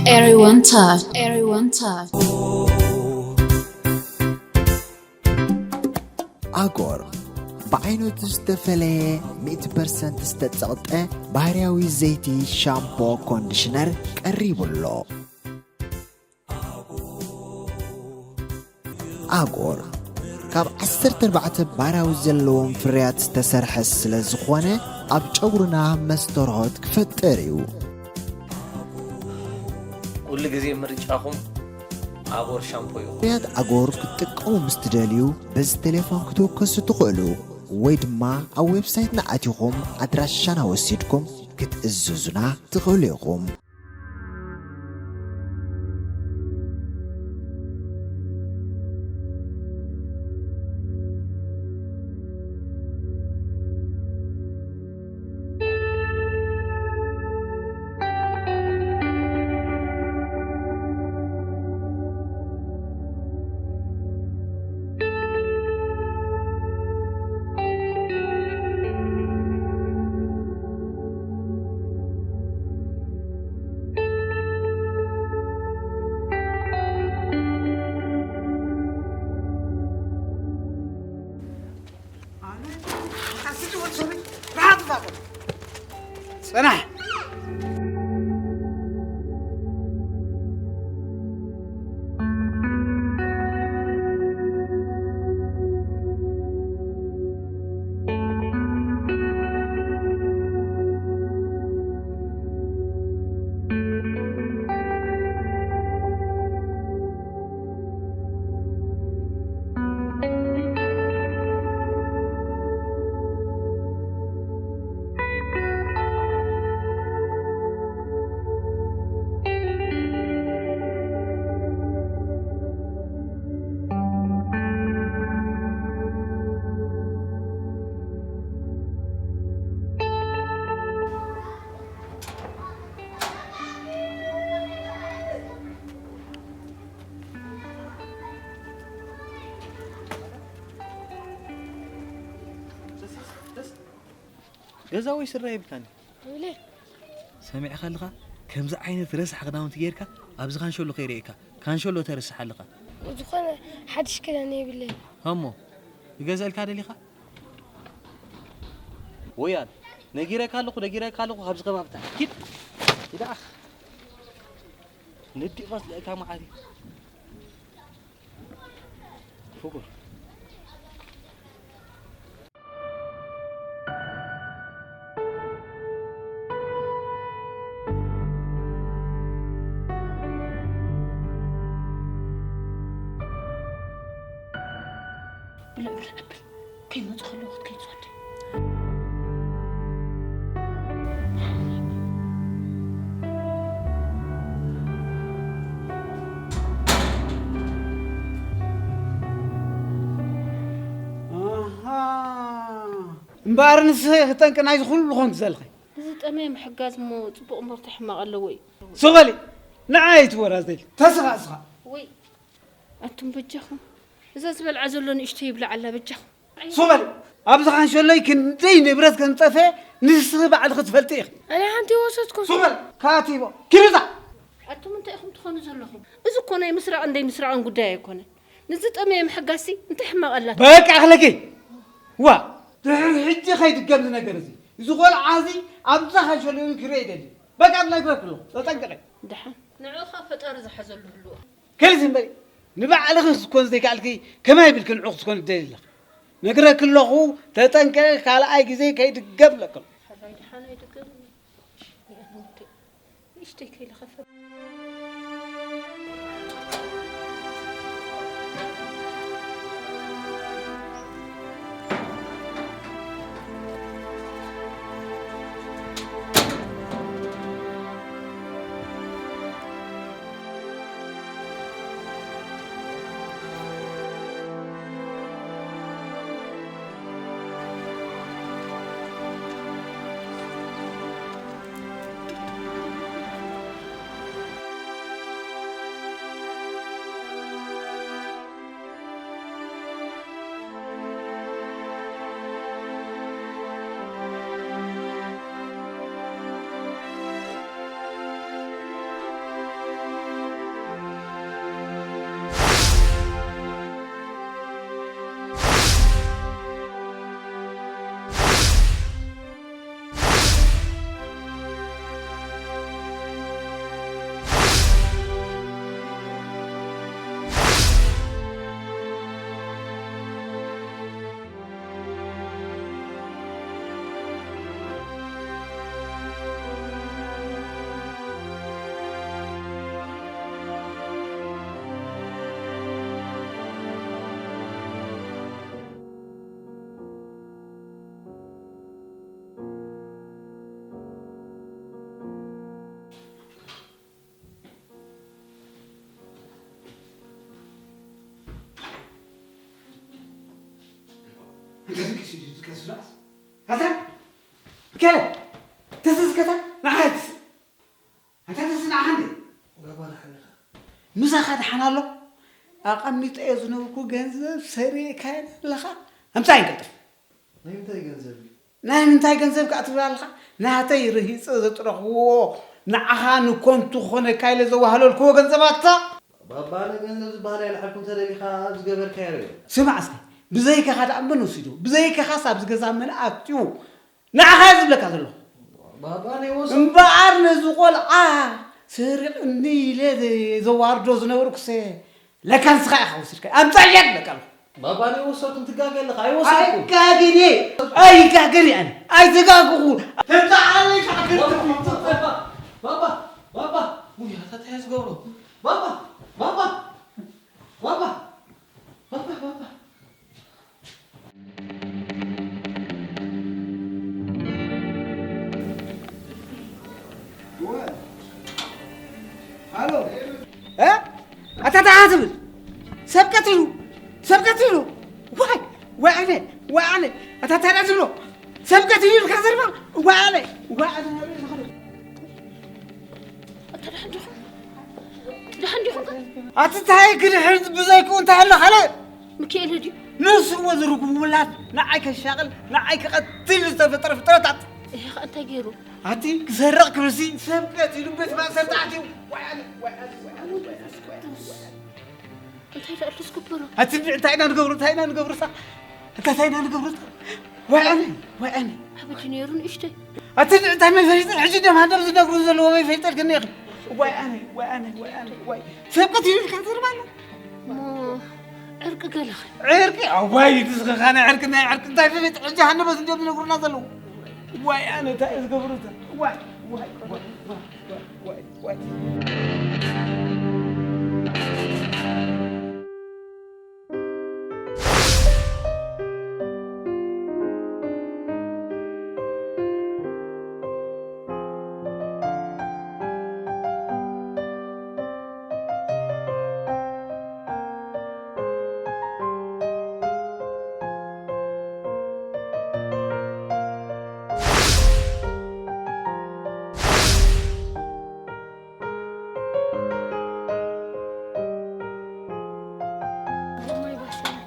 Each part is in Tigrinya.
Everyone touch. Everyone touch. ኣጎር ብዓይነቱ ዝተፈለየ ሚእቲ ፐርሰንት ዝተጸቕጠ ባህርያዊ ዘይቲ ሻምፖ ኮንዲሽነር ቀሪቡ ኣሎ። ኣጎር ካብ ዓሰርተ ኣርባዕተ ባህርያዊ ዘለዎም ፍርያት ዝተሰርሐ ስለ ዝኾነ ኣብ ጨጉርና መስተርሆት ክፈጥር እዩ። ኩሉ ግዜ ምርጫኹም ኣጎር ሻምፖ ይኹን። ፍርያት ኣጎር ክትጥቀሙ ምስ ትደልዩ በዚ ቴሌፎን ክትውከሱ ትኽእሉ ወይ ድማ ኣብ ዌብሳይትና ኣቲኹም ኣድራሻና ወሲድኩም ክትእዝዙና ትኽእሉ ኢኹም። ጽናሕ። ገዛ ወይ ስድራ የብልካን። ይብለ ሰሚዕካ ኣለኻ? ከምዚ ዓይነት ረሳሕ ክዳውንቲ ጌርካ ኣብዚ ካንሸሎ ከይርእየካ። ካንሸሎ ተርስሕ ኣለኻ። ዝኾነ ሓድሽ ክዳን የብለይ። እሞ ይገዘልካ ደሊኻ? ወያል ነጊረካ ኣለኹ፣ ነጊረካ ኣለኹ። ካብዚ ከባብታ ኪድ ይድኣኽ። ንዲቕ መስለእካ መዓሪ ፍቁር። ብልዕ ብልዕ ብል ከይመፁ ከለዉ ክትከይድ ዝወዲ እምበኣር ንስኺ ክጠንቂ ናይዚ ኩሉ ኮንት ዘለኺ እዚ ጠመየ ምሕጋዝ እሞ ፅቡቕ እምበር ሕማቕ ኣለዎ እዩ። ሱቕ በሊ ንዓይ ኣይትወራዘሊ ተስኻ እስኻ ወይ ኣቱም በጃኹም እዛ ዝበልዓ ዘሎ ንእሽቶ ይብላዓላ በጃኹም። ሱቕ በሊ ኣብዚ ካንሸሎይ ክንደይ ንብረት ከም ዝጠፍአ ንስኺ ባዕልኺ ትፈልጢ ኢኺ። ኣነ ሓንቲ ይወሰድኩ። ሱቕ በሊ ካቲቦ ኪዱታ ኣቱም እንታይ ኢኹም ትኾኑ ዘለኹም? እዚ እኮ ናይ ምስራቕን ደይ ምስራቕን ጉዳይ ኣይኮነን። ንዝጠመየ ምሕጋዝሲ እንታይ ሕማቕ ኣላቶ? በቃ ኣኽለኪ ዋ ድሕሪ ሕጂ ከይድገም ዝነገር እዚ እዚ ቆልዓ እዚ ኣብዛ ካንሸሎይ ክርኢ ይደሊ። በቃ ብላይ በክሎ ተጠንቀቂ። ደሓን ንዕኻ ፈጣሪ ዝሓዘሉ ህልዋ ከልዚ እምበሪ ንባዕልኺ ክትኮን ዘይከኣልኪ ከማይ ኢልኪ ንዑ ክትኮን ትደሊ ኣለኺ። ነግረኪ ኣለኹ ተጠንቀቂ ካልኣይ ግዜ ከይድገም ለክሎ። ሕራይ ደሓን ኣይድገምን እዩ። ንእሽተይ ከይልኸፈ ኣታ ሚካኤል፣ ተስእስ ከታ ንዓት ኣታ ተስእስ ንዓት እንዴ? ባባ ንሓንኻ። ምሳኻ ደሓን ኣሎ? ኣቐሚጠዮ ዝነበርኩ ገንዘብ ሰሪቕካዮ ኣለኻ? ኣምጻ ይንቀልጥፍ። ናይ ምንታይ ገንዘብ እዩ? ናይ ምንታይ ገንዘብ ከኣ ትብል ኣለኻ? ናተይ ርሂጸ ዘጥረኽዎ ንዓኻ ንኮንቱ ክኾነካ ኢለ ዘዋህለልክዎ ገንዘብ ኣታ? ባባ፣ ኣነ ገንዘብ ዝበሃል ኣይልዓልኩን፣ ተደሊኻ ኣብ ዝገበርካዮ ርእ። ስማዕ እስከ፣ ብዘይካኻ ደኣ መን ወሲዱ? ብዘይካኻስ ኣብዚ ገዛ መን ኣትዩ? ንዓኻ እየ ዝብለካ ዘለኹ። ባባ፣ ኣነ ወስ- እምበኣር ነዚ ቆልዓ ሰሪቕኒ ኢለ ዘዋርዶ ዝነበርኩሰ ለካ ንስኻ ኢኻ ወሲድካ። ኣምጻያ ኣለካ ኣለኹ። ባባ፣ ኣነ ወሰድኩም ትጋገ ኣለኻ። ኣይወሰድኩም። ኣይጋገን እየ። ኣይጋገን እየ ኣነ። ኣይተጋግኹ። ተጣዓለይ ሻዕገር ባባ፣ ባባ፣ ባባ። ውይ፣ ኣታ እንታይ እየ ዝገብሮ? ባባ፣ ባባ፣ ባባ፣ ባባ፣ ባባ። ሃሎ። እ? ኣታ እንታይ ትብል? ሰብ ቀቲሉ፣ ሰብ ቀቲሉ። ዋይ፣ ዋይ ኣነ፣ ዋይ ኣነ። ኣታ እንታይ ትብሎ? ሰብ ቀቲሉ ኢልካ ዘርባ? ዋይ ኣነ፣ ዋይ ኣነ። ኣታ ደሓን ዲኹም? ደሓን ዲኹም ከ? ኣቲ እንታይ ክድሕን ብዘይክኡ እንታይ ኣሎ ካልእ? ሚካኤል ድዩ? ንሱ እሞ ዝርጉም ውላድ ንዓይ ከሻቕል፣ ንዓይ ክቐትል ዝተፈጥረ ፍጥረታት። ይሄ ኸ እንታይ ገይሩ? ኣቲ ክሰርቕ ክብልሲ ሰብ ቀቲሉ ቤት ማእሰርቲ ኣትዩ። ዋይ ኣነ፣ ዋይ ኣነ፣ ዋይ ኣነ፣ ዋይ ኣነ፣ ዋይ ኣነ። እንታይ ደኣ ኣሎ ዝግበሮ? ኣቲ እንታይ ኢና ንገብሮ? እንታይ ኢና ንገብሮ? ሳ-፣ እንታይ ኢና ንገብሮ? ዋይ ኣነ፣ ዋይ ኣነ። ዓበይቲ ነይሩ ንእሽተይ። ኣቲ እንታይ መን ፈሊጡ? ሕጂ ደም ሃደም ዝነግሩ ዘለዎ መን ፈሊጠልክኒ ኢኺ? ዋይ ኣነ፣ ዋይ ኣነ፣ ዋይ ኣነ፣ ዋይ። ሰብ ቀቲሉ ኢልካ ትርባለ? እሞ ዕርቂ ገለኸ? ዕርቂ? ኣዋይ፣ ንስኺ ኻነ ዕርቂ ናይ ዕርቂ እንታይ ፈሊጥ? ሕጂ ሃንደበት እንዲዮም ዝነግሩና ዘለዉ። ዋይ ኣነ፣ እንታይ እዩ ዝገብሩ? ዋይ፣ ዋይ፣ ዋይ፣ ዋይ።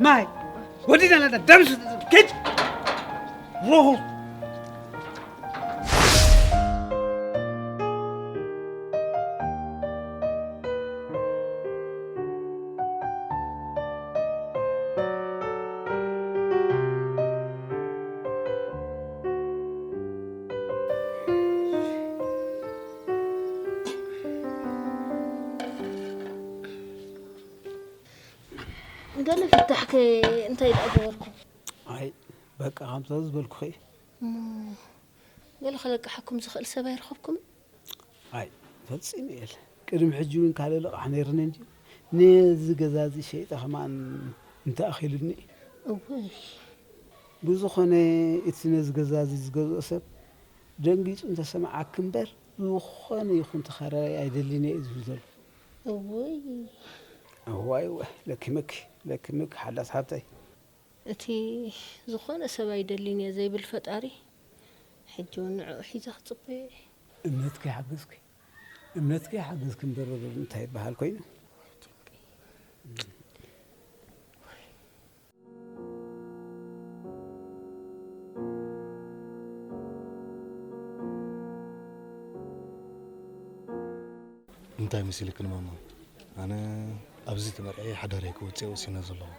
ማይ ወዲና ለና ደምስ ኪድ ሮሆ ገለ ፍታሕከ እንታይ ደኣ ገበርኩም? ኣይ በቃ ከምዛ ዝበልኩኺ። እሞ ገለ ከለቅሓኩም ዝኽእል ሰብ ኣይረኸብኩምን? ኣይ ፈጺሙ የለ። ቅድሚ ሕጂ እውን ካልእ ልቓሕ ነይርኒ እንጂ ነዚ ገዛ እዚ ሸይጠ ከማን እንተኣኺሉኒ። እውይ። ብዝኾነ እቲ ነዚ ገዛ እዚ ዝገዝኦ ሰብ ደንጊጹ እንተሰምዓኪ እምበር ዝኾነ ይኹን ተኻራራይ ኣይደልን እየ እዩ ዝብል ዘሎ። እውይ። እዋይ እወ፣ ለኪመኪ፣ ለኪመኪ ሓላስ ሓብተይ። እቲ ዝኾነ ሰብ ኣይደልን እየ ዘይብል ፈጣሪ፣ ሕጂ እውን ንዕኡ ሒዘ ክጽበዮ እየ። እምነትኪ ይሓግዝኪ፣ እምነትኪ ይሓግዝኪ እምበር እንታይ ይበሃል ኮይኑ? እንታይ መሲልክን ማማ? ኣነ ኣብዚ ተመርዕየ ሓዳረይ ክወፅእ ወሲነ ዘለኹ።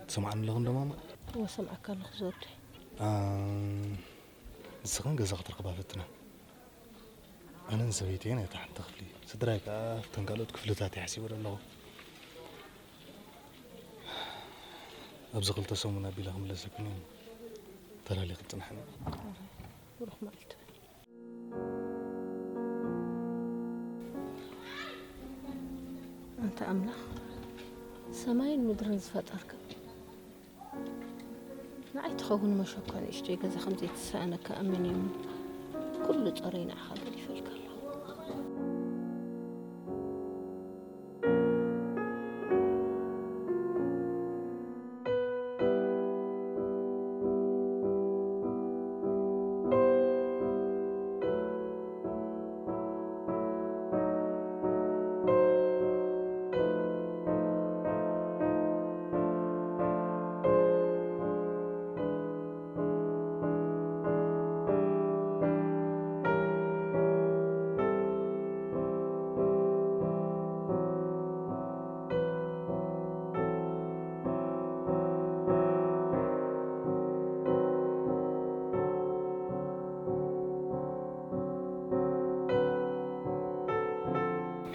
ትሰምዓኒ ኣለኽን ዶ ማማ? እወ፣ ሰምዓካ ኣለኹ ዞርዲ። ኣም፣ ንስኽን ገዛ ክትረኽባ ፈትና። ኣነን ሰበይተይን እታ ሓንቲ ክፍሊ፣ ስድራይ ከኣ ኣብተን ካልኦት ክፍልታት እየ ሓሲበ ዘለኹ። ኣብዚ ክልተ ሰሙን ኣቢለ ክምለሰክን እየ። ተላሊኽን ጽንሓኒ። ብሩኽ መዓልቲ። ኣንታ ኣምላኽ፣ ሰማይን ምድርን ዝፈጠርካ፣ ንዓይ ትኸውን መሸኮ ንእሽተይ ገዛ ከም ዘይትሰኣነካ ኣመን እየ እሞ፣ ኩሉ ጾረይ ንዓኻ ገዲፈልካ ኣለኹ።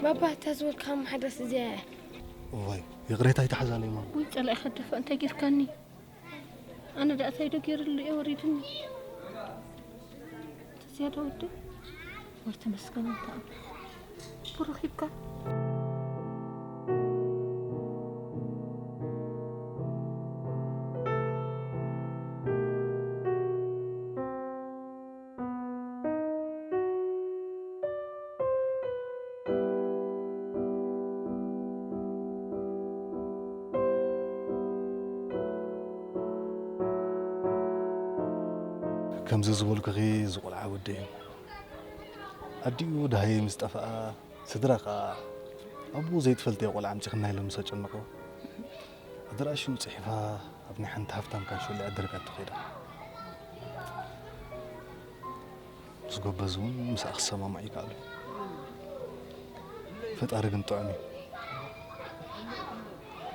ባባ፣ እታ ዝበልካ መሓደስ እዚኣ እያ። እዋይ፣ ይቕሬታ ኣይትሓዛለይ ማማ። ውይ፣ ጸላኢ ከደፋ እንታይ ጌርካኒ? ኣነ ደኣ እንታይ ዶ ገይርሉ እየ ወሪድኒ? እቲ ዝያዳ ወዲ ወይ ተመስገን፣ እንተ ኣምላኽ ብሩኽ ይብካ። ከምዚ ዝበልኩኺ፣ እዚ ቆልዓ ወደይ እዩ። ኣዲኡ ደሃየ ምስ ጠፍኣ፣ ስድራ ከኣ ኣብኡ ዘይትፈልጥዮ ቆልዓ ኣምጺኽና ኢሎም ምስ ኣጨነቑ፣ ኣድራሽኡ ጽሒፋ ኣብ ናይ ሓንቲ ሃፍታም ካንሸሎ ዕድርጋቶ ከይዳ። ምስ ጎበዝ እውን ምስኣ ክሰማማዕ ይከኣሉ። ፈጣሪ ግን ጥዑም እዩ።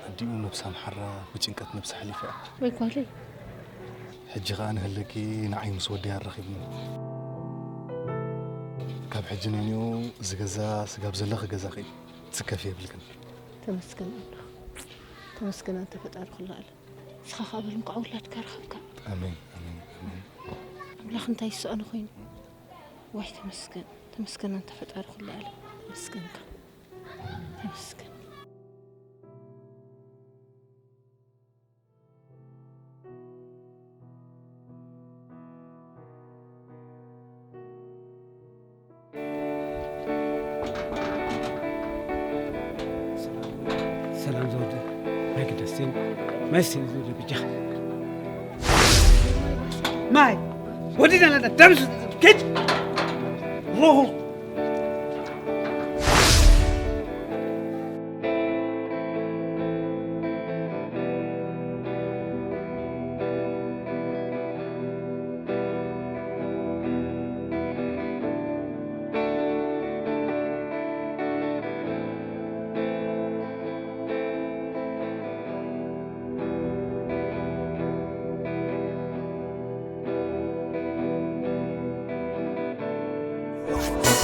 ኣዲኡ ነብሳ ምሓራ ብጭንቀት ነብሳ ሓሊፋ እያ። ወይ ጓለይ። ሕጂ ኸኣ ንህለኪ ንዓይ ምስ ወደይ ኣራኺብኒ። ካብ ሕጂ ንንኡ እዚ ገዛ ስጋብ ዘለኺ ገዛኺ እዩ። ትስከፊ የብልክን። ተመስገን ኣምላኽ። ተመስገን ኣንተ ፈጣሪ ኩሉ ዓለም። ንስኻ ኸኣ በል እንኳዕ ውላድካ ረኸብካ። ኣሜን፣ ኣሜን፣ ኣሜን። ኣምላኽ እንታይ ይስኣኖ ኮይኑ? ዋይ ተመስገን፣ ተመስገን ኣንተ ፈጣሪ ኩሉ ዓለም። ተመስገንካ። ተመስገን። ሰላም ዘወደ ናይ ግደስቲን መስቲን ዘወደ ብጃ ማይ ወዲና ለና ደምስ ኪድ ሮሆ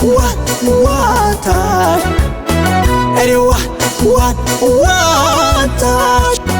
What, what, what, what, what,